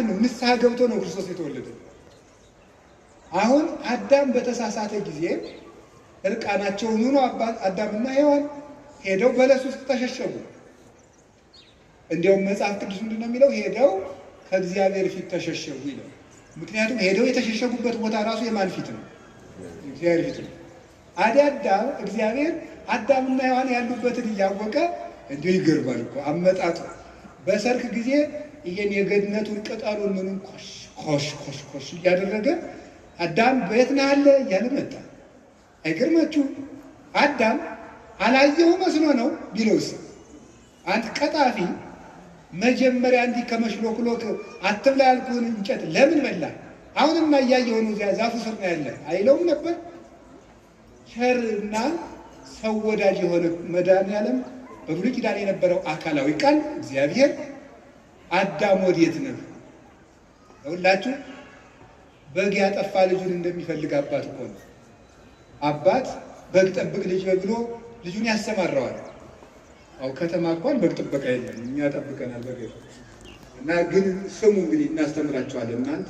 ማለታችን ነው። ንስሐ ገብቶ ነው ክርስቶስ የተወለደ። አሁን አዳም በተሳሳተ ጊዜ እርቃናቸውን ሆኖ አዳምና ሔዋን ሄደው በለስ ውስጥ ተሸሸጉ። እንዲያውም መጽሐፍ ቅዱስ ምንድን ነው የሚለው? ሄደው ከእግዚአብሔር ፊት ተሸሸጉ ይላል። ምክንያቱም ሄደው የተሸሸጉበት ቦታ ራሱ የማን ፊት ነው? እግዚአብሔር ፊት ነው። አዳም እግዚአብሔር አዳምና ሔዋን ያሉበትን እያወቀ እንዲሁ ይገርማል እኮ አመጣጡ። በሰርክ ጊዜ ይሄን የገነቱን ቅጠሉን ምኑን ኮሽ ኮሽ ኮሽ ኮሽ እያደረገ አዳም በየት ነህ አለ እያለ መጣ። አይገርማችሁ? አዳም አላየሁ መስሎ ነው ቢለውስ፣ አንተ ቀጣፊ መጀመሪያ እንዲህ ከመሽሎክሎክ አትብላ ያልኩህን እንጨት ለምን በላ? አሁንማ እያየሁ ነው፣ እዚያ ዛፉ ስር ነው ያለ አይለውም ነበር? ቸርና ሰው ወዳጅ የሆነ መድኃኒዓለም በብሉይ ኪዳን የነበረው አካላዊ ቃል እግዚአብሔር አዳም ወዴት ነህ? ሁላችሁ በግ ያጠፋ ልጁን እንደሚፈልግ አባት እኮ ነው። አባት በግ ጠብቅ ልጅ ብሎ ልጁን ያሰማራዋል። አው ከተማ እንኳን በግ ጥበቃ የለም፣ እኛ ጠብቀናል በግ እና ግን ስሙ እንግዲህ እናስተምራቸዋለን እናንተ